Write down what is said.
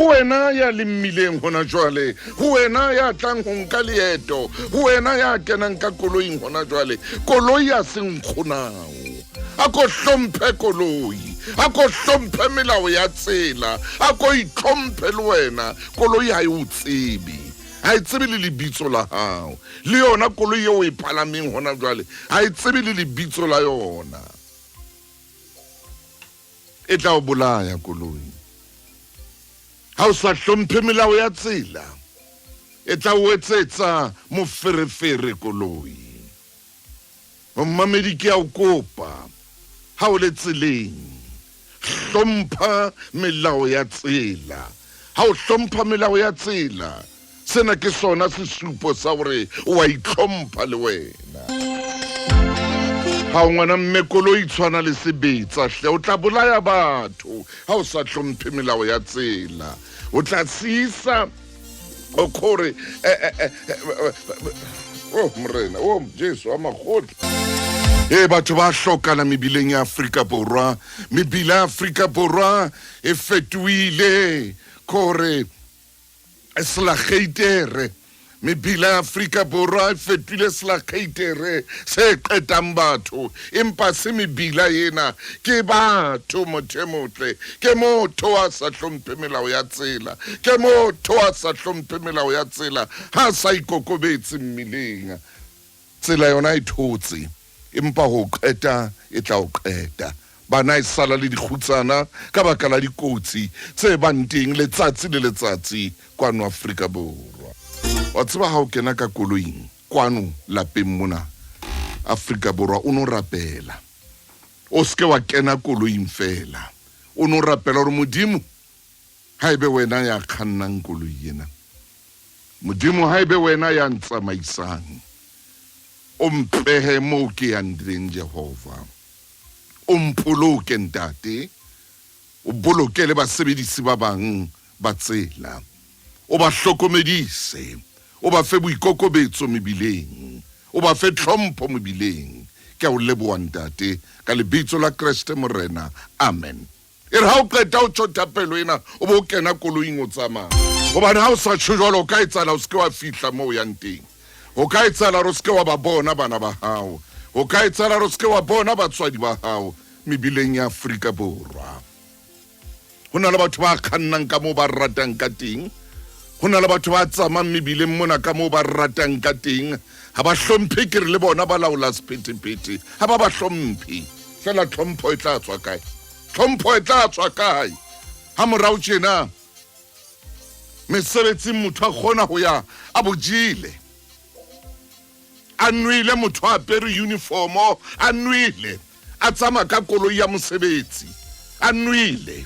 Ho wena ya leng mmileng hona jwale, ho wena ya tlang ho nka leeto, ho wena ya kenang ka koloing hona jwale, koloi ya se nkgonao. A ko hlomphe koloi, a ko hlomphe melao ya tsela, a ko itlhomphe le wena. Koloi ha e o tsebe, ha e tsebe le lebitso la hao. Le yona koloi eo o e palameng hona jwale ha e tsebe le lebitso la yona. E tla o bolaya koloi. Ha o sa hlomphe melao ya tsela, e tla o etsetsa moferefere koloi. Momamedi ke a o kopa, ha o le tseleng, hlompha melao ya tsela. Ha o hlompha melao ya tsela, Sena ke sona sesupo sa gore o a itlhompha le wena. Ha o ngwana mme koloi tshwana le sebetsa hle, o tla bolaya batho ha o sa hlomphe melao ya tsela. O tla siisa o khore eh, eh, eh, oh morena oh Jesu wa makgotla. Ee, batho ba hlokana mebileng ya Afrika Borwa. Mebila ya Afrika Borwa e fetohile khore Selageitere. Mebila ya Afrika Borwa e fetohile selageitere se qetang batho, empa se mebila ena ke batho. Motho e motle ke motho a sa hlomphe melao ya tsela, ke motho a sa hlomphe melao ya tsela ha a sa ikokobetse mmileng. Tsela yona e thotse, empa ho o qeta e tla o qeta. Bana e sala le dikgutsana ka baka la dikotsi tse bang teng letsatsi le letsatsi kwano Afrika Borwa. Wa tseba ha o kena ka koloing kwano lapeng mona Afrika Borwa o no rapela. O se ke wa kena koloing feela. O no rapela hore Modimo haebe wena ya kgannang koloi ena. Modimo, haebe wena ya ntsamaisang, o mpehe moo ke yang teng, Jehova. O mpoloke, Ntate, o boloke le basebedisi ba bang ba tsela. O ba hlokomedise, o ba fe boikokobetso mebileng, o ba fe tlhompho mebileng. Ke a o leboha, Ntate, ka lebitso la Kreste Morena. Amen. E re ha o qeta o tjho thapelo ena, o bo o kena koloing o tsamaya. Hobane ha o sa tjho jwalo, o ka etsahala o se ke wa fihla moo o yang teng. Ho ka etsahala hore o se ke wa ba bona bana ba hao. Ho ka etsahala hore o se ke wa bona batswadi ba hao mebileng ya Afrika Borwa. Ho na le batho ba kgannang ka moo ba ratang ka teng. Ho na le batho ba tsamayang mebileng mona ka moo ba ratang ka teng. Ha ba hlomphe ke re le bona ba laola sephethephethe. Ha ba ba hlomphe. Feela tlhompho e tla tswa kae? Tlhompho e tla tswa kae? Ha morao tjena mesebetsing motho a kgona ho ya a bojile, a nwele, motho a apere uniformo, a nwele, a tsamaya ka koloi ya mosebetsi, a nwele.